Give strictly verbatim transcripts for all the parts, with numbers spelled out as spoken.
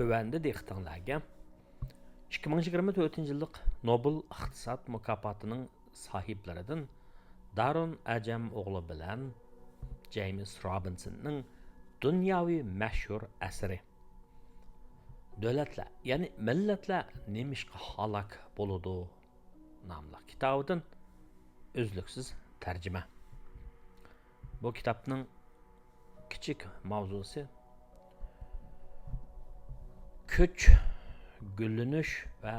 تۆۋەندە دىققىتىڭلارگە ئىككى مىڭ يىگىرمە تۆتىنچى يىللىق نوبېل ئىقتىساد مۇكاپاتىنىڭ ساھىبلىرىدىن دارۇن ئەجەم ئوغلى بىلەن جېيمىس رابىنسوننىڭ دۇنياۋى مەشھۇر ئەسىرى دۆلەتلەر، يەنى مىللەتلەر نېمىشقا ھالاك بولىدۇ؟ ناملىق كىتابىدىن ئۈزلۈكسىز تەرجىمە. بۇ كىتابنىڭ كىچىك ماۋزۇسى كۈچ، گۈللىنىش ۋە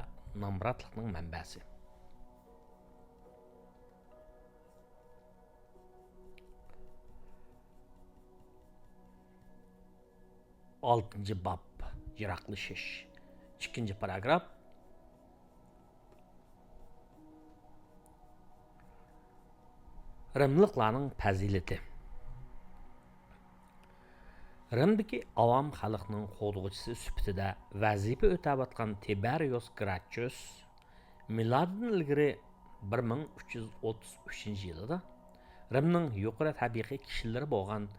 نامراتلىقنىڭ مەنبەسى. ئالتىنچى باب، يىراقلىشىش. ئىككىنچى پاراگراف. رىملىقلارنىڭ پەزىلىتى. رىمدىكى ئاۋام خەلقنىڭ قوغدىغۇچىسى سۈپىتىدە ۋەزىپە ئۆتەۋاتقان تىبېرىيۇس گراتچۇس مىلادىدىن ئىلگىرى بىر مىڭ ئۈچ يۈز ئوتتۇز ئۈچىنچى يىلىدا رىمنىڭ يۇقىرى تەبىقە كىشىلىرى بولغان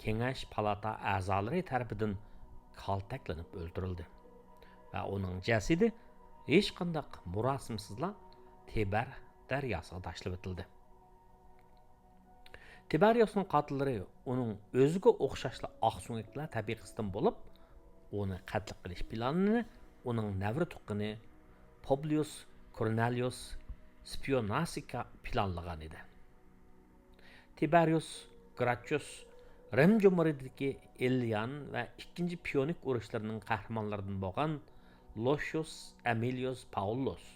كېڭەش پالاتا ئەزالىرى تەرىپىدىن كالتەكلىنىپ ئۆلتۈرۈلدى ۋە ئۇنىڭ جەسىتى ھېچقانداق مۇراسىمسىزلا تىبەر دەرياسىغا تاشلىۋېتىلدى. تىبەرىيۇسنىڭ قاتىللىرى ئۇنىڭ ئۆزىگە ئوخشاشلا ئاقسۆڭەكلەر تەبىقىسىدىن بولۇپ، ئۇنى قەتل قىلىش پىلانىنى ئۇنىڭ نەۋرە تۇغقىنى پوبلىيۇس كورنېلىيۇس سپىيوناسىكا پىلانلىغان ئىدى. تىبەرىيۇس گراتچۇس رىم جۇمھۇرىيىتىدىكى ئىليان ۋە ئىككىنچى پىيونىك ئۇرۇشلىرىنىڭ قەھرىمانلىرىدىن بولغان لوشيۇس ئەمىلىيۇس پاۋلۇس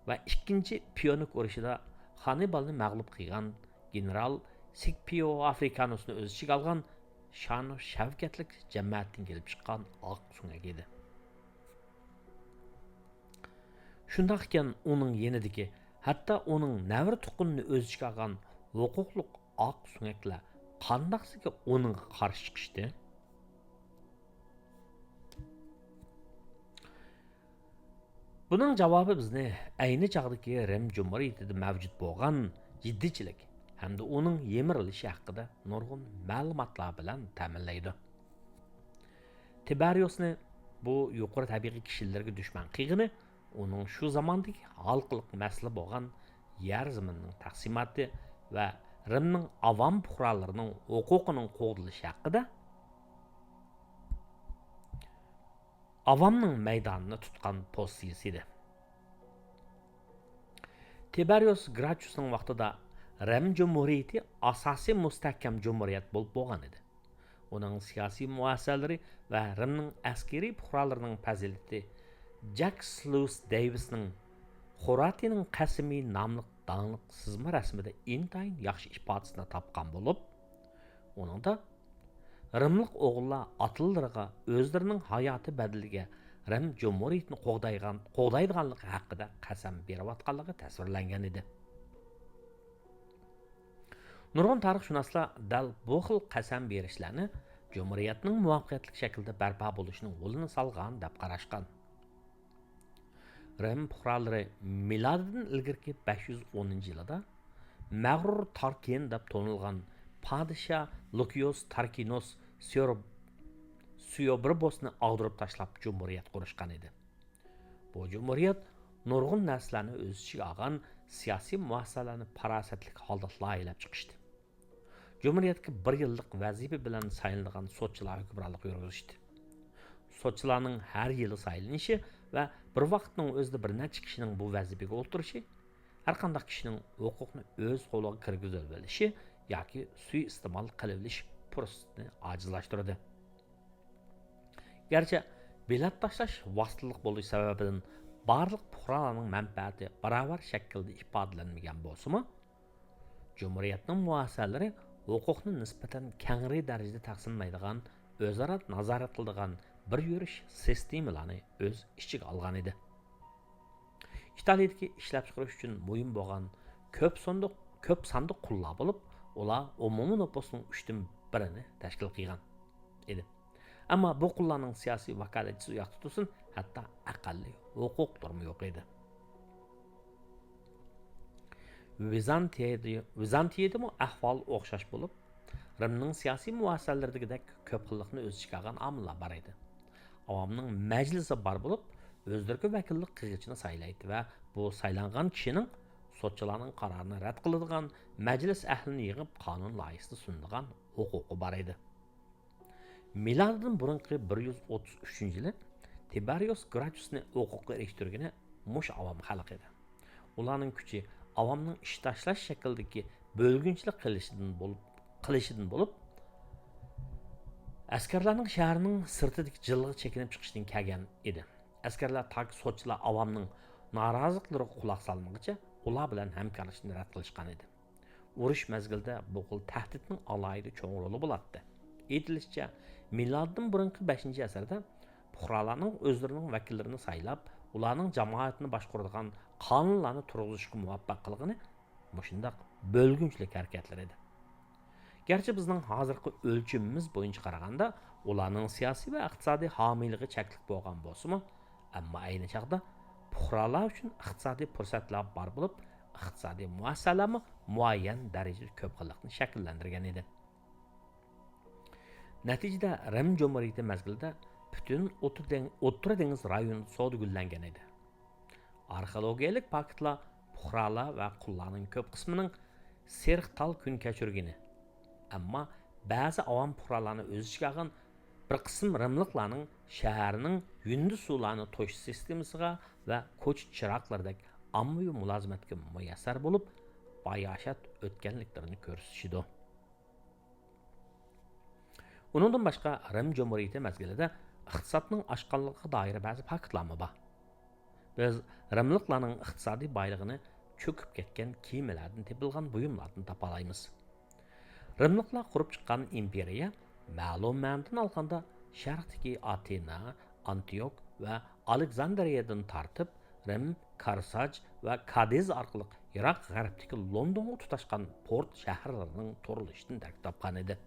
ۋە ئىككىنچى پىيونىك ئۇرۇشىدا خاننىبالنى مەغلۇپ قىلغان گېنېرال سىكپىيو ئافرىكانۇسنى ئۆز ئىچىگە ئالغان شانۇ شەۋكەتلىك جەمەتتىن كېلىپ چىققان ئاق سۆڭەك ئىدى. شۇنداق ئىكەن، ئۇنىڭ يېنىدىكى، ھەتتا ئۇنىڭ نەۋرە تۇغقىنىنى ئۆز ئىچىگە ئالغان ھوقۇقلۇق ئاق سۆڭەكلەر قانداقسىكى ئۇنىڭغا قارشى چىقىشتى؟ بۇنىڭ جاۋابى بىزنى ئەينى چاغدىكى رىم جۇمھۇرىيىتىدە مەۋجۇت بولغان جىددىيچىلىك ھەمدە ئۇنىڭ يىمىرىلىشى ھەققىدە نۇرغۇن مەلۇماتلار بىلەن تەمىنلەيدۇ. تىبەرىيۇسنى بۇ يۇقىرى تەبىقە كىشىلىرىگە دۈشمەن قىلغىنى ئۇنىڭ شۇ زاماندىكى ھالقىلىق مەسىلە بولغان يەر زېمىننىڭ تەقسىماتى ۋە رىمنىڭ ئاۋام پۇقرالىرىنىڭ ھوقۇقىنىڭ قوغدىلىشى ھەققىدە ئاۋامنىڭ مەيدانىنى تۇتقان پوزىتسىيىسى ئىدى. تىبەرىيۇس گراتچۇسنىڭ ۋاقتىدا رىم جۇمھۇرىيىتى ئاساسىي مۇستەھكەم جۇمھۇرىيەت بولۇپ بولغان ئىدى. ئۇنىڭ سىياسىي مۇئەسسەلىرى ۋە رىمنىڭ ئەسكىرىي پۇقرالىرىنىڭ پەزىلىتى جاكس لۇئىس دېۋىسنىڭ خوراتىنىڭ قەسىمى ناملىق داڭلىق سىزما رەسىمىدە ئىنتايىن ياخشى ئىپادىسىنى تاپقان بولۇپ، ئۇنىڭدا رىملىق ئوغۇللار ئاتىلىرىغا ئۆزلىرىنىڭ ھاياتى بەدىلىگە رىم جۇمھۇرىيىتىنى قوغدايدىغانلىقى ھەققىدە قەسەم بېرىۋاتقانلىقى تەسۋىرلەنگەن ئىدى. نۇرغۇن تارىخشۇناسلار دەل بۇ خىل قەسەم بېرىشلەرنى جۇمھۇرىيەتنىڭ مۇۋەپپەقىيەتلىك شەكىلدە بەرپا بولۇشىنىڭ يولىنى سالغان دەپ قاراشقان. رىم پۇقرالىرى مىلادىدىن ئىلگىرىكى بەش يۈز ئونىنچى يىلىدا مەغرۇر تاركىن دەپ تونۇلغان پادىشاھ لۇكىيوس تاركىنوس سيور-، سيوبربوسنى ئاغدۇرۇپ تاشلاپ جۇمھۇرىيەت قۇرۇشقان ئىدى. بۇ جۇمھۇرىيەت نۇرغۇن نەرسىلەرنى ئۆز ئىچىگە ئالغان سىياسىي مۇئەسسەسىلەرنى پاراسەتلىك ھالدا لايىھەلەپ چىقىشتى. جۇمھۇرىيەتكە بىر يىللىق ۋەزىپە بىلەن سايلىنىدىغان سوتچىلار ھۆكۈمرانلىق يۈرگۈزۈشتى. سوتچىلارنىڭ ھەر يىلى سايلىنىشى ۋە بىر ۋاقىتنىڭ ئۆزىدە بىر نەچچە كىشىنىڭ بۇ ۋەزىپىگە ئولتۇرۇشى ھەرقانداق كىشىنىڭ ھوقۇقنى ئۆز قولىغا كىرگۈزۈۋېلىشى ياكى سۇيىئىستېمال قىلىۋېلىش پۇرسىتىنى ئاجىزلاشتۇردى. گەرچە بېلەت تاشلاش ۋاسىتىلىق بولۇش سەۋەبىدىن بارلىق پۇقرالارنىڭ مەنپەئەتى باراۋەر شەكىلدە ئىپادىلەنمىگەن بولسىمۇ، جۇمھۇرىيەتنىڭ مۇئەسسەسلىرى ھوقۇقنى نىسبەتەن كەڭرى دەرىجىدە تەقسىملەيدىغان، ئۆزئارا نازارەت قىلىدىغان بىر يۈرۈش سىستېمىلارنى ئۆز ئىچىگە ئالغان ئىدى. ئىتالىيىدىكى ئىشلەپچىقىرىش ئۈچۈن مۇھىم بولغان كۆپ ساندۇق، كۆپ ساندۇق قۇللار بولۇپ، ئۇلار ئومۇمىي نوپۇسنىڭ ئۈچتىن بىرىنى تەشكىل قىلغان ئىدى. ئەمما بۇ قۇللارنىڭ سىياسىي ۋاكالەتچىسى ئۇياقتا تۇرسۇن، ھەتتا ئەقەللىي ھوقۇقلىرىمۇ يوق ئىدى. ۋىزانتىيەدە، ۋىزانتىيەدىمۇ ئەھۋال ئوخشاش بولۇپ، رىمنىڭ سىياسىي مۇئەسسەسلىرىدىكىدەك كۆپ خىللىقنى ئۆز ئىچىگە ئالغان ئامىللار بار ئىدى. ئاۋامنىڭ مەجلىسى بار بولۇپ، ئۆزلىرىگە ۋەكىللىك قىلغۇچىنى سايلايدۇ ۋە بۇ سايلانغان كىشىنىڭ سوتچىلارنىڭ قارارىنى رەت قىلىدىغان مەجلىس ئەھلىنى يىغىپ، قانۇن لايىھىسىنى سۇنىدىغان ھوقۇقى بار ئىدى. مىلادىدىن بۇرۇنقى بىر يۈز ئوتتۇز ئۈچىنچى يىلى تىبېرىيۇس گراچۇسنى ھوقۇققا ئېرىشتۈرگىنى مۇشۇ ئاۋام خەلقى ئىدى. ئۇلارنىڭ كۈچى ئاۋامنىڭ ئىش تاشلاش شەكلىدىكى بۆلگۈنچىلىك قىلىشىدىن بولۇپ، قىلىشىدىن بولۇپ، ئەسكەرلەرنىڭ شەھەرنىڭ سىرتىدىكى جىلغا چېكىنىپ چىقىشتىن كەلگەن ئىدى. ئەسكەرلەر تاكى سوتچىلار ئاۋامنىڭ نارازىلىقلىرىغا قۇلاق سالمىغىچە، ئۇلار بىلەن ھەمكارلىشىشنى رەت قىلىشقان ئىدى. ئۇرۇش مەزگىلىدە بۇ خىل تەھدىتنىڭ ئالاھىدە چوڭ رولى بولاتتى. ئېيتىلىشىچە، مىلادتىن بۇرۇنقى بەشىنچى ئەسىردە پۇقرالارنىڭ ئۆزلىرىنىڭ ۋەكىللىرىنى سايلاپ، ئۇلارنىڭ جامائەتنى باشقۇرىدىغان قانۇنلارنى تۇرغۇزۇشقا مۇۋەپپەق قىلغىنى مۇشۇنداق بۆلگۈنچىلىك ھەرىكەتلىرى ئىدى. گەرچە بىزنىڭ ھازىرقى ئۆلچىمىمىز بويىچە قارىغاندا، ئۇلارنىڭ سىياسىي ۋە ئىقتىسادىي ھامىيلىقى چەكلىك بولغان بولسىمۇ، ئەمما ئەينى چاغدا پۇقرالار ئۈچۈن ئىقتىسادىي پۇرسەتلەر بار بولۇپ، ئىقتىسادىي مۇئەسسەلەرمۇ مۇئەييەن دەرىجىدە كۆپ خىللىقنى شەكىللەندۈرگەن ئىدى. نەتىجىدە، رىم جۇمھۇرىيىتى مەزگىلىدە پۈتۈن ئوتتۇرا دېڭ-، ئوتتۇرا دېڭىز رايونىدا سودا گۈللەنگەن ئىدى. ئارخېئولوگىيەلىك پاكىتلار پۇقرالار ۋە قۇللارنىڭ كۆپ قىسمىنىڭ سېرىق تال كۈن كەچۈرگىنى، ئەمما بەزى ئاۋام پۇقرالارنى ئۆز ئىچىگە ئالغان بىر قىسىم رىملىقلارنىڭ شەھەرنىڭ يۈندە سۇلارنى توشۇش سىستېمىسىغا ۋە كوچا چىراغلىرىدەك ئاممىۋى مۇلازىمەتكە مۇيەسسەر بولۇپ، باياشات ئۆتكەنلىكلىرىنى كۆرسىتىشىدۇ. ئۇنىڭدىن باشقا، رىم جۇمھۇرىيىتى مەزگىلىدە ئىقتىسادنىڭ ئاشقانلىقىغا دائىر بەزى پاكىتلارمۇ بار. بىز رىملىقلارنىڭ ئىقتىسادىي بايلىقىنى چۆكۈپ كەتكەن كېمىلەردىن تېپىلغان بۇيۇملاردىن تاپالايمىز. رىملىقلار قۇرۇپ چىققان ئىمپېرىيە، مەلۇم مەنىدىن ئالغاندا، شەرقتىكى ئاتېنا، ئانتىيوك ۋە ئالېكساندرىيەدىن تارتىپ، رىم، كارساج ۋە كادىز ئارقىلىق يىراق غەربتىكى لوندونغا تۇتاشقان پورت شەھەرلىرىنىڭ تۇرۇلۇشىدىن دەرەك تاپقان ئىدى.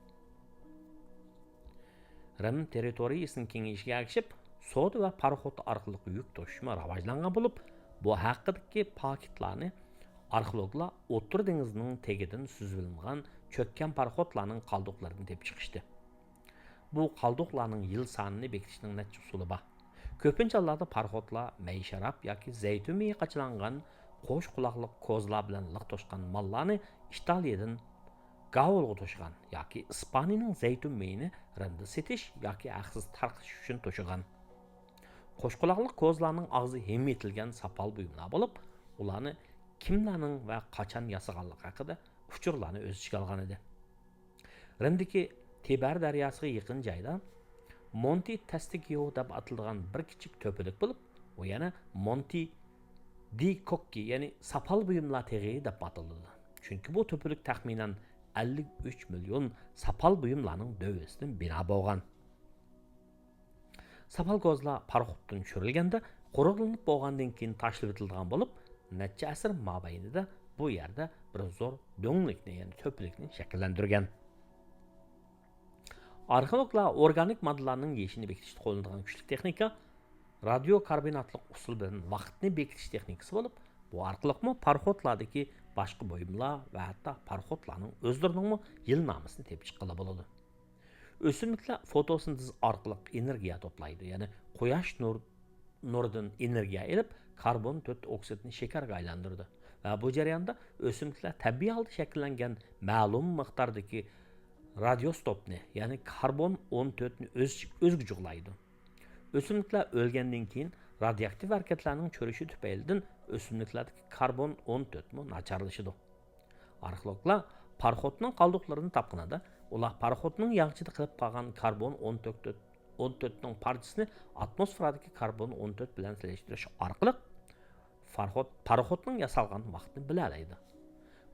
رىم تېررىتورىيىسىنىڭ كېڭىيىشىگە ئەگىشىپ، سودا ۋە پاراخوت ئارقىلىق يۈك توشۇشمۇ راۋاجلانغان بولۇپ، بۇ ھەققىدىكى پاكىتلارنى ئارخېئولوگلار ئوتتۇرا دېڭىزنىڭ تېگىدىن سۈزۈۋېلىنغان چۆككەن پاراخوتلارنىڭ قالدۇقلىرىدىن تېپىپ چىقىشتى. بۇ قالدۇقلارنىڭ يىل سانىنى بېكىتىشنىڭ نەچچە ئۇسۇلى بار. كۆپىنچە ھاللاردا پاراخوتلار مەي شاراب ياكى زەيتۇن مېيى قاچىلانغان قوش قۇلاقلىق كوزىلار بىلەن لىق توشقان ماللارنى ئىتالىيەدىن گاۋۇلغا توشۇغان ياكى ئىسپانىيىنىڭ زەيتۇن مېيىنى رىمدا سېتىش ياكى ھەقسىز تارقىتىش ئۈچۈن توشۇغان. قوش قۇلاقلىق كوزىلارنىڭ ئاغزى ھىم ئېتىلگەن ساپال بۇيۇملار بولۇپ، ئۇلارنى كىملەرنىڭ ۋە قاچان ياسىغانلىقى ھەققىدە ئۇچۇرلارنى ئۆز ئىچىگە ئالغان ئىدى. رىمدىكى تىبەر دەرياسىغا يېقىن جايدا مونتى تەستىگيو دەپ ئاتىلىدىغان بىر كىچىك تۆپىلىك بولۇپ، ئۇ يەنە مونتى دى كوككى، يەنى ساپال بۇيۇملار تېغى دەپ ئاتىلىدۇ. چۈنكى بۇ تۆپىلىك تەخمىنەن ئەللىك ئۈچ مىليون ساپال بۇيۇملارنىڭ دۆۋىسىدىن بىنا بولغان. ساپال كوزىلار پاراخوتتىن چۈشۈرۈلگەندە، قۇرۇقلىنىپ بولغاندىن كېيىن تاشلىۋېتىلىدىغان بولۇپ، نەچچە ئەسىر مابەينىدە بۇ يەردە بىر زور دۆڭلۈكنى، يەنى تۆپىلىكنى شەكىللەندۈرگەن. ئارخېئولوگلار ئورگانىك ماددىلارنىڭ يېشىنى بېكىتىشتە قوللىنىدىغان كۈچلۈك تېخنىكا رادىيو كاربوناتلىق ئۇسۇل بىلەن ۋاقىتنى بېكىتىش تېخنىكىسى بولۇپ، بۇ ئارقىلىقمۇ پاراخوتلاردىكى باشقا بۇيۇملار ۋە ھەتتا پاراخوتلارنىڭ ئۆزلىرىنىڭمۇ يىلنامىسىنى تېپىپ چىققىلى بولىدۇ. ئۆسۈملۈكلەر فوتوسىنتېز ئارقىلىق ئېنېرگىيە توپلايدۇ، يەنى قۇياش نۇر-، نۇرىدىن ئېنېرگىيە ئېلىپ، كاربون تۆت ئوكسىدنى شېكەرگە ئايلاندۇرىدۇ ۋە بۇ جەرياندا ئۆسۈملۈكلەر تەبىئىي ھالدا شەكىللەنگەن مەلۇم مىقداردىكى رادىيوستوپنى، يەنى كاربون ئون تۆتنى ئۆز-، ئۆزىگە جۇغلايدۇ. ئۆسۈملۈكلەر ئۆلگەندىن كېيىن رادىيوئاكتىپ ھەرىكەتلەرنىڭ چۈشۈرۈشى تۈپەيلىدىن ئۆسۈملۈكلەردىكى كاربون ئون تۆتمۇ ناچارلىشىدۇ. ئارخېئولوگلار پاراخوتنىڭ قالدۇقلىرىنى تاپقىنىدا، ئۇلار پاراخوتنىڭ ياغىچىدا قېلىپ قالغان كاربون ئون تۆت، ئون تۆتنىڭ پارچىسىنى ئاتموسفېرادىكى كاربون ئون تۆت بىلەن سېلىشتۇرۇش ئارقىلىق، پاراخوت-، پاراخوتنىڭ ياسالغان ۋاقتىنى بىلەلەيدۇ.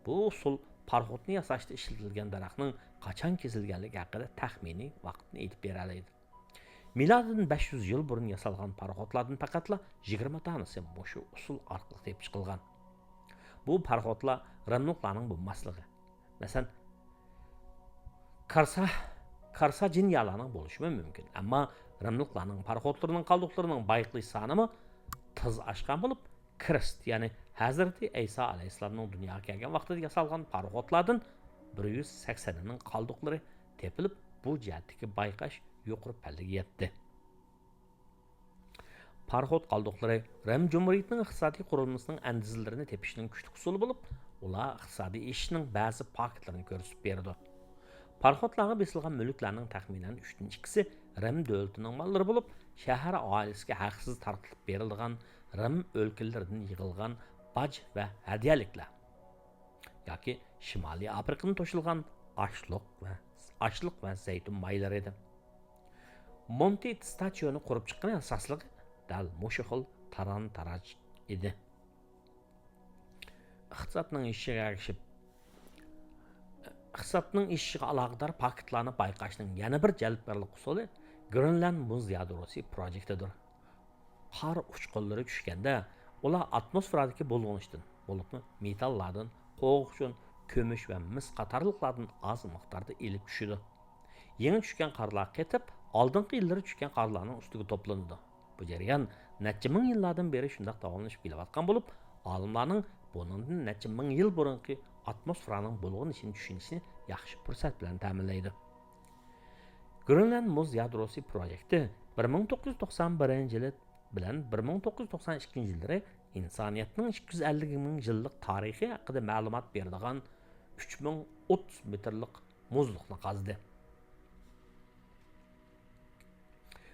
بۇ ئۇسۇل پاراخوتنى ياساشتا ئىشلىتىلگەن دەرەخنىڭ قاچان كېسىلگەنلىكى ھەققىدە تەخمىنىي ۋاقىتنى ئېيتىپ بېرەلەيدۇ. مىلادىدىن بەش يۈز يىل بۇرۇن ياسالغان پاراخوتلاردىن پەقەتلا يىگىرمە دانىسى مۇشۇ ئۇسۇل ئارقىلىق تېپىپ چىقىلغان. بۇ پاراخوتلار رىملىقلارنىڭ بولماسلىقى، مەسىلەن، كارسا-، كارساجىنيالارنىڭ بولۇشىمۇ مۇمكىن. ئەمما رىملىقلارنىڭ پاراخوتلىرىنىڭ قالدۇقلىرىنىڭ بايقىلىش سانىمۇ تېز ئاشقان بولۇپ، كىرىست، يەنى ھەزرىتى ئەيسا ئەلەيھىسسالامنىڭ دۇنياغا كەلگەن ۋاقتىدا ياسالغان پاراخوتلاردىن بىر يۈز سەكسەننىڭ قالدۇقلىرى تېپىلىپ، بۇ جەھەتتىكى بايقاش يۇقىرى پەللىگە يەتتى. پاراخوت قالدۇقلىرى رىم جۇمھۇرىيىتىنىڭ ئىقتىسادىي قۇرۇلمىسىنىڭ ئەندىزىلىرىنى تېپىشنىڭ كۈچلۈك ئۇسۇلى بولۇپ، ئۇلار ئىقتىسادىي ئېشىشنىڭ بەزى پاكىتلىرىنى كۆرسىتىپ بېرىدۇ. پاراخوتلارغا بېسىلغان مۈلۈكلەرنىڭ تەخمىنەن ئۈچتىن ئىككىسى رىم دۆلىتىنىڭ ماللىرى بولۇپ، شەھەر ئاھالىسىگە ھەقسىز تارقىتىپ بېرىلىدىغان رىم ئۆلكىلىرىدىن يىغىلغان باج ۋە ھەدىيەلىكلەر ياكى شىمالىي ئافرىقىدىن توشۇلغان ئاشلىق ۋە، ئاشلىق ۋە زەيتۇن مايلىرى ئىدى. مونتى تىستاچيونى قۇرۇپ چىققان ئاساسلىقى دەل مۇشۇ خىل تالان-تاراج ئىدى. ئىقتىسادنىڭ ئېشىشىگە ئەگىشىپ، ئىقتىسادنىڭ ئېشىشىغا ئالاقىدار پاكىتلارنى بايقاشنىڭ يەنە بىر جەلپكارلىق ئۇسۇلى گرېنلاند مۇز يادروسى پروجېكتىدۇر. قار ئۇچقۇنلىرى چۈشكەندە، ئۇلار ئاتموسفېرادىكى بۇلغىنىشتىن، بولۇپمۇ مېتاللاردىن، قوغۇشۇن، كۈمۈش ۋە مىس قاتارلىقلاردىن ئاز مىقداردا ئېلىپ چۈشىدۇ. يېڭى چۈشكەن قارلار قېتىپ، ئالدىنقى يىللىرى چۈشكەن قارلارنىڭ ئۈستىگە توپلىنىدۇ. بۇ جەريان نەچچە مىڭ يىللاردىن بېرى شۇنداق داۋاملىشىپ كېلىۋاتقان بولۇپ، ئالىملارنىڭ بۇنىڭدىن نەچچە مىڭ يىل بۇرۇنقى ئاتموسفېرانىڭ بۇلغىنىشىنى چۈشىنىشىنى ياخشى پۇرسەت بىلەن تەمىنلەيدۇ. گرېنلاند مۇز يادروسى پروجېكتى بىر مىڭ توققۇز يۈز توقسان بىرىنچى يىلى بىلەن بىر مىڭ توققۇز يۈز توقسان ئىككىنچى يىللىرى ئىنسانىيەتنىڭ ئىككى يۈز ئەللىك مىڭ يىللىق تارىخى ھەققىدە مەلۇمات بېرىدىغان ئۈچ مىڭ ئوتتۇز مېتىرلىق مۇزلۇقنى قازدى.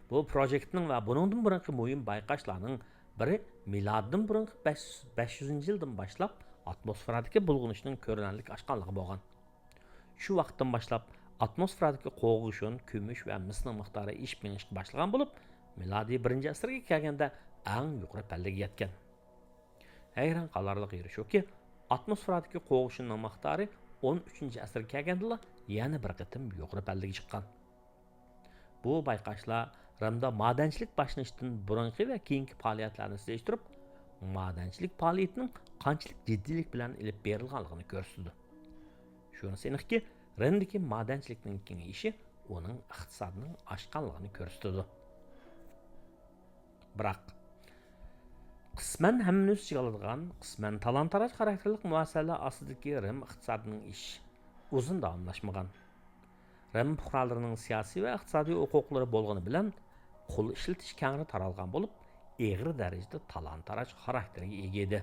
بۇ پروجېكتنىڭ ۋە بۇنىڭدىن بۇرۇنقى مۇھىم بايقاشلارنىڭ بىرى مىلادىدىن بۇرۇنقى بەش، بەش يۈزىنچى يىلدىن باشلاپ ئاتموسفېرادىكى بۇلغىنىشنىڭ كۆرۈنەرلىك ئاشقانلىقى بولغان. شۇ ۋاقىتتىن باشلاپ ئاتموسفېرادىكى قوغۇشۇن، كۈمۈش ۋە مىسنىڭ مىقدارى ئېشىپ مېڭىشقا باشلىغان بولۇپ، مىلادىي بىرىنچى ئەسىرگە كەلگەندە ئەڭ يۇقىرى پەللىگە يەتكەن. ھەيران قالارلىق يېرى شۇكى، ئاتموسفېرادىكى قوغۇشۇننىڭ مىقدارى ئون ئۈچىنچى ئەسىرگە كەلگەندىلا يەنە بىر قېتىم يۇقىرى پەللىگە چىققان. بۇ بايقاشلار رىمدا مادەنچىلىك باشلىنىشتىن بۇرۇنقى ۋە كېيىنكى پائالىيەتلەرنى سېلىشتۇرۇپ، مادەنچىلىك پائالىيىتىنىڭ قانچىلىك جىددىيلىك بىلەن ئېلىپ بېرىلغانلىقىنى كۆرسىتىدۇ. شۇنىسى ئېنىقكى، رىمدىكى مادەنچىلىكنىڭ كېڭىيىشى ئۇنىڭ ئىقتىسادىنىڭ ئاشقانلىقىنى كۆرسىتىدۇ. بىراق، قىسمەن ھەممىنى ئۆز ئىچىگە ئالىدىغان، قىسمەن تالان-تاراج خاراكتېرلىك مۇئەسسەلەر ئاستىدىكى رىم ئىقتىسادىنىڭ ئېشىشى ئۇزۇن داۋاملاشمىغان. رىم پۇقرالىرىنىڭ سىياسىي ۋە ئىقتىسادىي ھوقۇقلىرى بولغىنى بىلەن، قۇل ئىشلىتىش كەڭرى تارالغان بولۇپ، ئېغىر دەرىجىدە تالان-تاراج خاراكتېرىگە ئىگە ئىدى.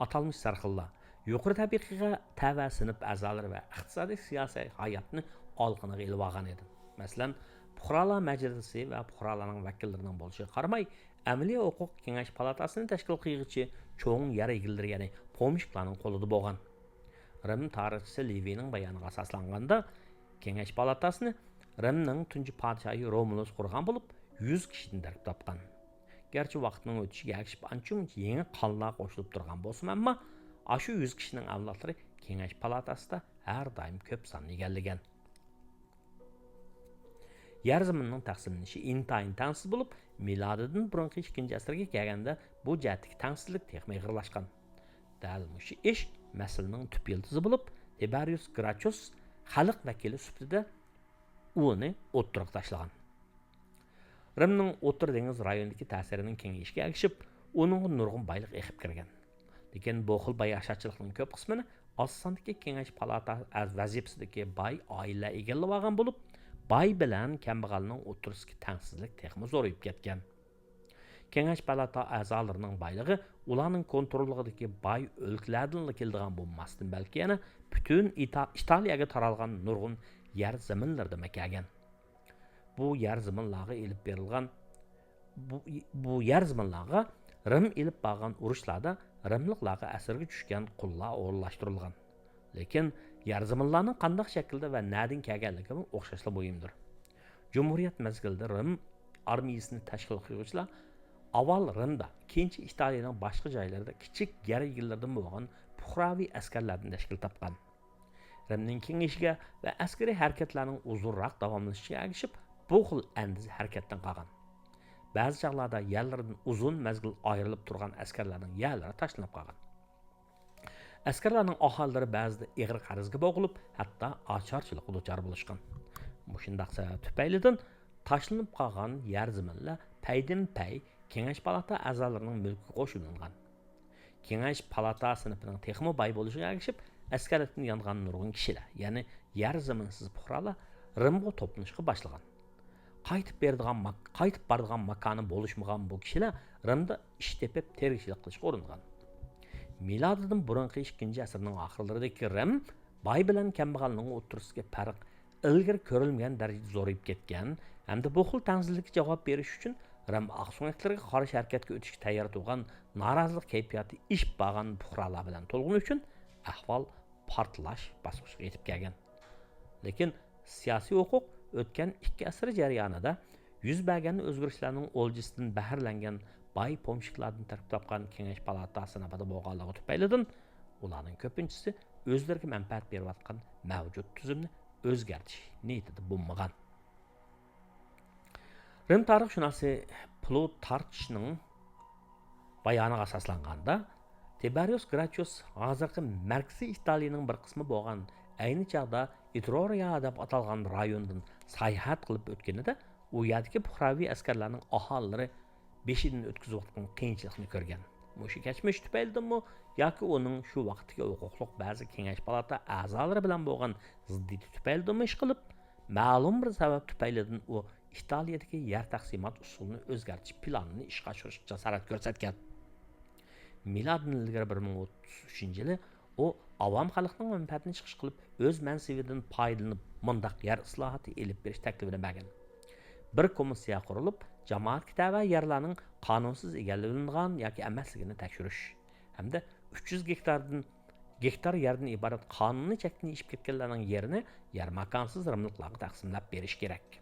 ئاتالمىش سەرخىللار يۇقىرى تەبىقىگە تەۋە سىنىپ ئەزالىرى ۋە ئىقتىسادىي سىياسىي ھاياتنى ئالقىنىغا ئېلىۋالغان ئىدى. مەسىلەن، پۇقرالار مەجلىسى ۋە پۇقرالارنىڭ ۋەكىللىرىنىڭ بولۇشىغا قارىماي، ئەمەلىي ھوقۇق كېڭەش پالاتاسىنى تەشكىل قىلغۇچى چوڭ يەر ئىگىلىرى، يەنى پومېشچىكلارنىڭ قولىدا بولغان. رىم تارىخچىسى لېۋىنىڭ بايانىغا ئاساسلانغاندا، كېڭەش پالاتاسىنى رىمنىڭ تۇنجى پادىشاھى رومۇلۇس قۇرغان بولۇپ، يۈز كىشىدىن تەركىب تاپقان. گەرچە ۋاقىتنىڭ ئۆتۈشىگە ئەگىشىپ ئانچە-مۇنچە يېڭى قانلار قوشۇلۇپ تۇرغان بولسىمۇ، ئەمما ئاشۇ يۈز كىشىنىڭ ئەۋلادلىرى كېڭەش پالاتاسىدا ھەر دائىم كۆپ ساننى ئىگىلىگەن. يەر زېمىننىڭ تەقسىملىنىشى ئىنتايىن تەڭسىز بولۇپ، مىلادىدىن بۇرۇنقى ئىككىنچى ئەسىرگە كەلگەندە بۇ جەھەتتىكى تەڭسىزلىك تېخىمۇ ئېغىرلاشقان. دەل مۇشۇ ئىش مەسىلىنىڭ تۈپ يىلتىزى بولۇپ، تىبېرىيۇس گراچيۇس خەلق ۋەكىلى سۈپىتىدە ئۇنى ئوتتۇرىغا تاشلىغان. رىمنىڭ ئوتتۇرا دېڭىز رايونىدىكى تەسىرىنىڭ كېڭىيىشىگە ئەگىشىپ، ئۇنىڭغا نۇرغۇن بايلىق ئېقىپ كىرگەن. لېكىن بۇ خىل باي ھاشارچىلىقنىڭ كۆپ قىسمىنى ئاز ساندىكى كېڭەش پالاتا ئەز-، ۋەزىپىسىدىكى باي ئائىلىلەر ئىگىلىۋالغان بولۇپ، باي بىلەن كەمبەغەلنىڭ ئوتتۇرىسىدىكى تەڭسىزلىك تېخىمۇ زورىيىپ كەتكەن. كېڭەش پالاتا ئەزالىرىنىڭ بايلىقى ئۇلارنىڭ كونتروللۇقىدىكى باي ئۆلكىلەردىنلا كېلىدىغان بولماستىن، بەلكى يەنە پۈتۈن ئىتا-، ئىتالىيەگە تارالغان نۇرغۇن يەر زېمىنلىرىدىنمۇ كەلگەن. بۇ يەر زېمىنلارغا ئېلىپ بېرىلغان، بۇ، بۇ يەر زېمىنلارغا رىم ئېلىپ بارغان ئۇرۇشلاردا رىملىقلارغا ئەسىرگە چۈشكەن قۇللار ئورۇنلاشتۇرۇلغان. لېكىن يەر زېمىنلارنىڭ قانداق شەكىلدە ۋە نەدىن كەلگەنلىكىمۇ ئوخشاشلا مۇھىمدۇر. جۇمھۇرىيەت مەزگىلىدە رىم ئارمىيىسىنى تەشكىل قىلغۇچىلار ئاۋۋال رىمدا، كېيىنچە ئىتالىيەنىڭ باشقا جايلىرىدا كىچىك يەر ئىگىلىرىدىن بولغان پۇقراۋى ئەسكەرلەردىن تەشكىل تاپقان. رىمنىڭ كېڭىيىشىگە ۋە ئەسكىرىي ھەرىكەتلەرنىڭ ئۇزۇنراق داۋاملىشىشىغا ئەگىشىپ، بۇ خىل ئەندىزە ھەرىكەتتىن قالغان. بەزى چاغلاردا يەرلىرىدىن ئۇزۇن مەزگىل ئايرىلىپ تۇرغان ئەسكەرلەرنىڭ يەرلىرى تاشلىنىپ قالغان. ئەسكەرلەرنىڭ ئاھالىلىرى بەزىدە ئېغىر قەرزگە بوغۇلۇپ، ھەتتا ئاچارچىلىققا دۇچار بولۇشقان. مۇشۇنداق سەۋەب تۈپەيلىدىن تاشلىنىپ قالغان يەر زېمىنلەر پەيدىن پەي كېڭەش پالاتا ئەزالىرىنىڭ مۈلكىگە قوشۇلۇنغان. كېڭەش پالاتا سىنىپىنىڭ تېخىمۇ باي بولۇشىغا ئەگىشىپ، ئەسكەرلىكتىن يانغان نۇرغۇن كىشىلەر، يەنى يەر زېمىنسىز پۇقرالار رىمغا توپلىنىشقا باشلىغان. قايتىپ بېرىدىغان ماك-، قايتىپ بارىدىغان ماكانى بولۇشمىغان بۇ كىشىلەر رىمدا ئىش تېپىپ، تېرىكچىلىك قىلىشقا ئۇرۇنغان. مىلادىدىن بۇرۇنقى ئىككىنچى ئەسىرنىڭ ئاخىرلىرىدىكى رىم باي بىلەن كەمبەغەلنىڭ ئوتتۇرىسىدىكى پەرق ئىلگىرى كۆرۈلمىگەن دەرىجىدە زورىيىپ كەتكەن ھەمدە بۇ خىل تەڭسىزلىككە جاۋاب بېرىش ئۈچۈن رىم ئاقسۆڭەكلىرىگە قارشى ھەرىكەتكە ئۆتۈشكە تەييار تۇرغان نارازىلىق كەيپىياتى ئېشىپ بارغان پۇقرالار بىلەن تولغىنى ئۈچۈن ئەھۋال پارتلاش باسقۇچىغا يېتىپ كەلگەن. لېكىن سىياسىي ھوقۇق ئۆتكەن ئىككى ئەسىر جەريانىدا يۈز بەرگەن ئۆزگىرىشلەرنىڭ ئولجىسىدىن بەھرىلەنگەن باي پومېشچىكلاردىن تەركىب تاپقان كېڭەش پالاتاسى ناپىدا بولغانلىقى تۈپەيلىدىن، ئۇلارنىڭ كۆپىنچىسى ئۆزلىرىگە مەنپەئەت بېرىۋاتقان مەۋجۇت تۈزۈمنى ئۆزگەرتىش نىيىتىدە بولمىغان. رىم تارىخشۇناسى پلۇتارچنىڭ بايانىغا ئاساسلانغاندا، تىبېرىيۇس گراتچىيۇس ھازىرقى مەركىزىي ئىتالىيىنىڭ بىر قىسمى بولغان، ئەينى چاغدا ئېترۇرىيا دەپ ئاتالغان رايوندىن ساياھەت قىلىپ ئۆتكىنىدە، ئۇ يەردىكى پۇقراۋى ئەسكەرلەرنىڭ ئاھالىلىرى بېشىدىن ئۆتكۈزۈۋاتقان قىيىنچىلىقنى كۆرگەن. مۇشۇ كەچمىش تۈپەيلىدىنمۇ ياكى ئۇنىڭ شۇ ۋاقىتتىكى ھوقۇقلۇق بەزى كېڭەش پالاتا ئەزالىرى بىلەن بولغان زىددىيىتى تۈپەيلىدىنمۇ ئىشقىلىپ، مەلۇم بىر سەۋەب تۈپەيلىدىن ئۇ ئىتالىيىدىكى يەر تەقسىمات ئۇسۇلىنى ئۆزگەرتىش پىلانىنى ئىشقا ئاشۇرۇشقا جاسارەت كۆرسەتكەن. مىلادتىن ئىلگىرى بىر مىڭ ئوتتۇز ئۈچىنچى يىلى ئۇ ئاۋام خەلقنىڭ مەنپەئەتىنى چىقىش قىلىپ، ئۆز مەنسىپىدىن پايدىلىنىپ، مۇنداق يەر ئىسلاھاتى ئېلىپ بېرىش تەكلىپىنى بەرگەن. بىر كومىسسىيە قۇرۇلۇپ، جامائەتكە تەۋە يەرلەرنىڭ قانۇنسىز ئىگىلىنىدىغان ياكى ئەمەسلىكىنى تەكشۈرۈش ھەمدە ئۈچ يۈز گېكتاردىن، گېكتار يەردىن ئىبارەت قانۇنىي چەكتىن ئېشىپ كەتكەنلەرنىڭ يېرىنى يەر ماكانسىز رىملىقلارغا تەقسىملەپ بېرىش كېرەك.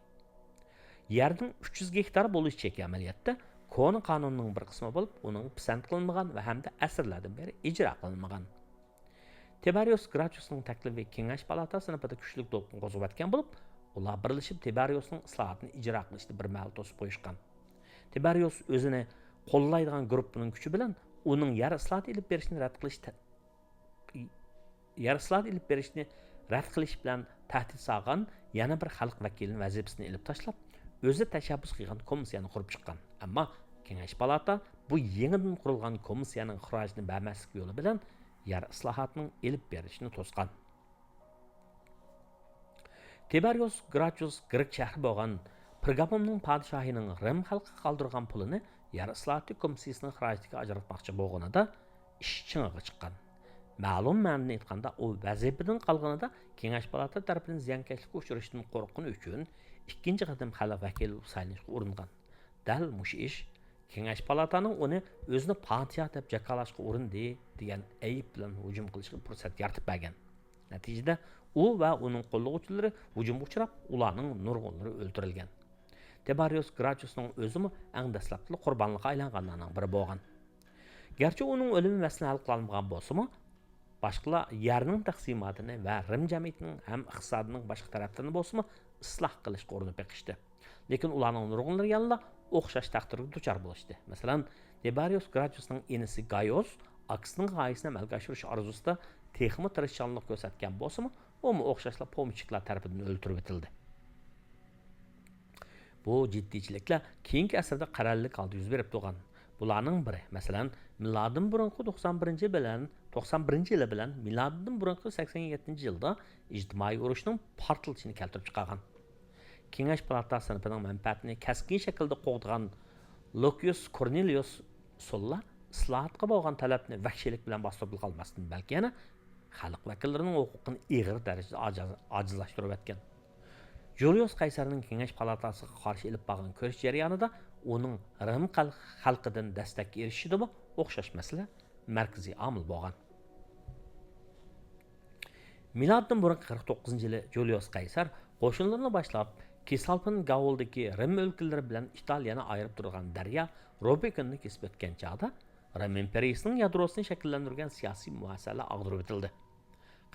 يەرنىڭ ئۈچ يۈز گېكتار بولۇش چېكى ئەمەلىيەتتە كونا قانۇننىڭ بىر قىسمى بولۇپ، ئۇنىڭغا پىسەنت قىلىنمىغان ۋە ھەمدە ئەسىرلەردىن بېرى ئىجرا قىلىنمىغان. تىبېرىيۇس گراتچىيۇسنىڭ تەكلىپى كېڭەش پالاتاسى ناپىدا كۈچلۈك دولقۇن قوزغىۋەتكەن بولۇپ، ئۇلار بىرلىشىپ تىبېرىيۇسنىڭ ئىسلاھاتىنى ئىجرا قىلىشنى بىر مەھەل توسۇپ قويۇشقان. تىبېرىيۇس ئۆزىنى قوللايدىغان گۇرۇپپىنىڭ كۈچى بىلەن ئۇنىڭ يەر ئىسلاھاتى ئېلىپ بېرىشنى رەت قىلىش تە-، يەر ئىسلاھاتى ئېلىپ بېرىشنى رەت قىلىش بىلەن تەھدىت سالغان يەنە بىر خەلق ۋەكىلىنى ۋەزىپىسىدىن ئېلىپ تاشلاپ، ئۆزى تەشەببۇس قىلغان كومىسسىيەنى قۇرۇپ چىققان. ئەمما كېڭەش پالاتا بۇ يېڭىدىن قۇرۇلغان كومىسسىيەنىڭ خىراجىتىنى بەرمەسلىك يولى بىلەن يەر ئىسلاھاتىنىڭ ئېلىپ بېرىلىشىنى توسقان. تىبېرىيۇس گراتچىيۇس گرېك شەھىرى بولغان پېرگامومنىڭ پادىشاھىنىڭ رىم خەلقىگە قالدۇرغان پۇلىنى يەر ئىسلاھاتى كومىسسىيىسىنىڭ خىراجىتىگە ئاجراتماقچى بولغىنىدا ئىش چىڭىغا چىققان. مەلۇم مەنىدىن ئېيتقاندا، ئۇ ۋەزىپىدىن قالغىنىدا كېڭەش پالاتا تەرىپىدىن زىيانكەشلىككە ئۇچرىشىدىن قورققىنى ئۈچۈن ئىككىنچى قېتىم خەلق ۋەكىلى بولۇپ سايلىنىشقا ئۇرۇنغان. دەل مۇشۇ ئىش كېڭەش پالاتانىڭ ئۇنى ئۆزىنى پادىشاھ دەپ جاكارلاشقا ئۇرۇندى دېگەن ئەيىب بىلەن ھۇجۇم قىلىشقا پۇرسەت يارىتىپ بەرگەن. نەتىجىدە ئۇ ۋە ئۇنىڭ قوللىغۇچىلىرى ھۇجۇمغا ئۇچراپ، ئۇلارنىڭ نۇرغۇنلىرى ئۆلتۈرۈلگەن. تىبېرىيۇس گراتچىيۇسنىڭ ئۆزىمۇ ئەڭ دەسلەپتىلا قۇربانلىققا ئايلانغانلارنىڭ بىرى بولغان. گەرچە ئۇنىڭ ئۆلۈمى مەسىلىنى ھەل قىلالمىغان بولسىمۇ، باشقىلار يەرنىڭ تەقسىماتىنى ۋە رىم جەمئىيىتىنىڭ ھەم ئىقتىسادىنىڭ باشقا تەرەپلىرىنى بولسىمۇ ئىسلاھ قىلىشقا ئۇرۇنۇپ بېقىشتى. لېكىن ئۇلارنىڭ نۇرغۇنلىرى يەنىلا ئوخشاش تەقدىرگە دۇچار بولۇشتى. مەسىلەن، تىبېرىيۇس گراتچىيۇسنىڭ ئىنىسى گايوس ئاكىسىنىڭ غايىسىنى ئەمەلگە ئاشۇرۇش ئارزۇسىدا تېخىمۇ تىرىشچانلىق كۆرسەتكەن بولسىمۇ، ئۇمۇ ئوخشاشلا پومېشچىكلار تەرىپىدىن ئۆلتۈرۈۋېتىلدى. بۇ جىددىيچىلىكلەر كېيىنكى ئەسىردە قەرەللىك ھالدا يۈز بېرىپ تۇرغان. بۇلارنىڭ بىرى، مەسىلەن، مىلادىدىن بۇرۇنقى توقسان بىرىنچى بىلەن، توقسان بىرىنچى يىلى بىلەن مىلادىدىن بۇرۇنقى سەكسەن يەتتىنچى يىلدا ئىجتىمائىي ئۇرۇشنىڭ پارتلىشىشىنى كەلتۈرۈپ چىقارغان. كېڭەش پالاتا سىنىپىنىڭ مەنپەئەتىنى كەسكىن شەكىلدە قوغدىغان لۇكىيۇس كورنېلىيۇس سۇللا ئىسلاھاتقا بولغان تەلەپنى ۋەھشىيلىك بىلەن باستۇرۇپلا قالماستىن، بەلكى يەنە خەلق ۋەكىللىرىنىڭ ھوقۇقىنى ئېغىر دەرىجىدە ئاجىز-، ئاجىزلاشتۇرۇۋەتكەن. جۇلىيۇس قەيسەرنىڭ كېڭەش پالاتاسىغا قارشى ئېلىپ بارغان كۈرەش جەريانىدا ئۇنىڭ رىم خەل-، خەلقىدىن دەستەككە ئېرىشىشىدىمۇ ئوخشاش مەسىلە مەركىزىي ئامىل بولغان. مىلادتىن بۇرۇنقى قىرىق توققۇزىنچى يىلى جۇلىيۇس قەيسەر قوشۇنلىرىنى باشلاپ، كېسالپىن گاۋۇلدىكى رىم ئۆلكىلىرى بىلەن ئىتالىيەنى ئايرىپ تۇرىدىغان دەريا روبىكىننى كېسىپ ئۆتكەن چاغدا، رىم ئىمپېرىيىسىنىڭ يادروسىنى شەكىللەندۈرگەن سىياسىي مۇئەسسەلەر ئاغدۇرۇۋېتىلدى.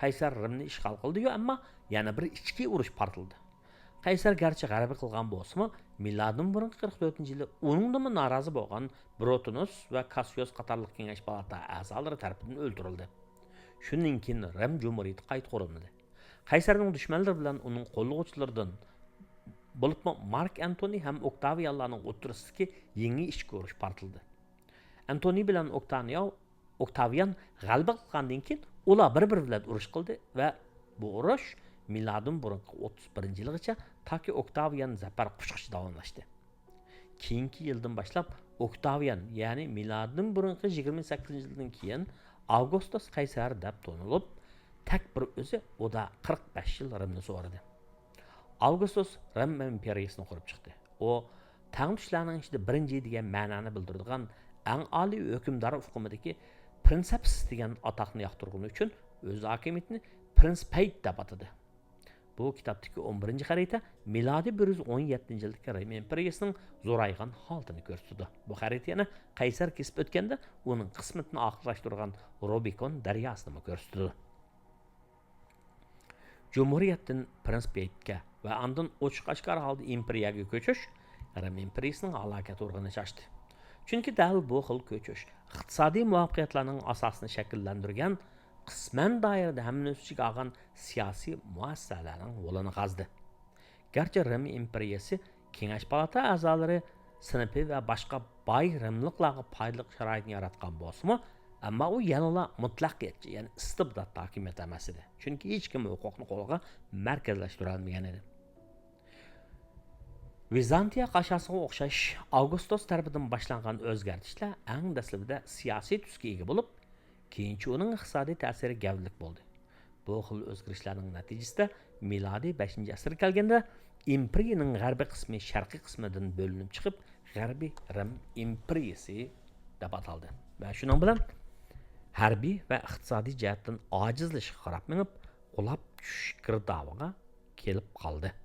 قەيسەر رىمنى ئىشغال قىلدى-يۇ، ئەمما يەنە بىر ئىچكى ئۇرۇش پارتلىدى. قەيسەر گەرچە غەلىبە قىلغان بولسىمۇ، مىلادىن بۇرۇنقى قىرىق تۆتىنچى يىلى ئۇنىڭدىنمۇ نارازى بولغان بروتونۇس ۋە كاسسىيۇس قاتارلىق كېڭەش پالاتا ئەزالىرى تەرىپىدىن ئۆلتۈرۈلدى. شۇنىڭ كېيىن رىم جۇمھۇرىيىتى قايتا قۇرۇلمىدى. قەيسەرنىڭ دۈشمەنلىرى بىلەن ئۇنىڭ قوللىغۇچىلىرىدىن، بولۇپمۇ مارك ئەنتونى ھەم ئوكتاۋىيانلارنىڭ ئوتتۇرىسىدىكى يېڭى ئىچكى ئۇرۇش پارتلىدى. ئەنتونى بىلەن ئوكتانىياۋ-، ئوكتاۋىيان غەلىبە قىلغاندىن كېيىن، ئۇلار بىر-بىرى بىلەن ئۇرۇش قىلدى ۋە بۇ ئۇرۇش مىلادىن بۇرۇنقى ئوتتۇز بىرىنچى يىلىغىچە تاكى ئوكتاۋىيان زەپەر قۇچقىچە داۋاملاشتى. كېيىنكى يىلدىن باشلاپ ئوكتاۋىيان، يەنى مىلادىن بۇرۇنقى يىگىرمە سەككىزىنچى يىلدىن كېيىن ئاۋگۇستۇس قەيسەر دەپ تونۇلۇپ، تەك بىر ئۆزى ئۇدا قىرىق بەش يىل رىمنى سورىدى. ئاۋگۇستۇس رىم ئىمپېرىيىسىنى قۇرۇپ چىقتى. ئۇ تەڭتۇشلارنىڭ ئىچىدە بىرىنچى دېگەن مەنانى بىلدۈرىدىغان ئەڭ ئالىي ھۆكۈمدار ئۇقۇمىدىكى پرىنسېپس دېگەن ئاتاقنى ياقتۇرغىنى ئۈچۈن ئۆز ھاكىمىيىتىنى پرىنسپەيت دەپ ئاتىدى. بۇ كىتابتىكى ئون بىرىنچى خەرىتە مىلادىي بىر يۈز ئون يەتتىنچى يىلدىكى رىم ئىمپېرىيىسىنىڭ زورايغان ھالىتىنى كۆرسىتىدۇ. بۇ خەرىتە يەنە قەيسەر كېسىپ ئۆتكەندە ئۇنىڭ قىسمىتىنى ئاخىرلاشتۇرغان روبىكون دەرياسىنىمۇ كۆرسىتىدۇ. جۇمھۇرىيەتتىن پرىنسپىيەتكە ۋە ئاندىن ئوچۇق ئاشكارا ھالدا ئىمپېرىيەگە كۆچۈش رىم ئىمپېرىيىسىنىڭ ھالاكەت ئۇرغىنى چاچتى. چۈنكى دەل بۇ خىل كۆچۈش ئىقتىسادىي مۇۋەپپەقىيەتلەرنىڭ ئاساسىنى شەكىللەندۈرگەن، قىسمەن دائىرىدە ھەممىنى ئۆز ئىچىگە ئالغان سىياسىي مۇئەسسەسەلەرنىڭ ھولىنى قازدى. گەرچە رىم ئىمپېرىيىسى كېڭەش پالاتا ئەزالىرى سىنىپى ۋە باشقا باي رىملىقلارغا پايدىلىق شارائىتنى ياراتقان بولسىمۇ، ئەمما ئۇ يەنىلا مۇتلەقىيەتچى، يەنى ئىستىبدات ھاكىمىيەت ئەمەس ئىدى. چۈنكى ھېچكىم ھوقۇقنى قولىغا مەركەزلەشتۈرەلمىگەن ئىدى. ۋىزانتىيە قاشاسىغا ئوخشاش، ئاۋگۇستۇس تەرىپىدىن باشلانغان ئۆزگەرتىشلەر ئەڭ دەسلىپىدە سىياسىي تۈسكە ئىگە بولۇپ، كېيىنچە ئۇنىڭ ئىقتىسادىي تەسىرى گەۋدىلىك بولدى. بۇ خىل ئۆزگىرىشلەرنىڭ نەتىجىسىدە مىلادىي بەشىنچى ئەسىرگە كەلگەندە ئىمپېرىيىنىڭ غەربىي قىسمى شەرقىي قىسمىدىن بۆلۈنۈپ چىقىپ، غەربىي رىم ئىمپېرىيىسى دەپ ئاتالدى. ۋە شۇنىڭ بىلەن ھەربىي ۋە ئىقتىسادىي جەھەتتىن ئاجىزلىشىشقا قاراپ مېڭىپ، قۇلاپ چۈشۈش گىردابىغا كېلىپ قالدى.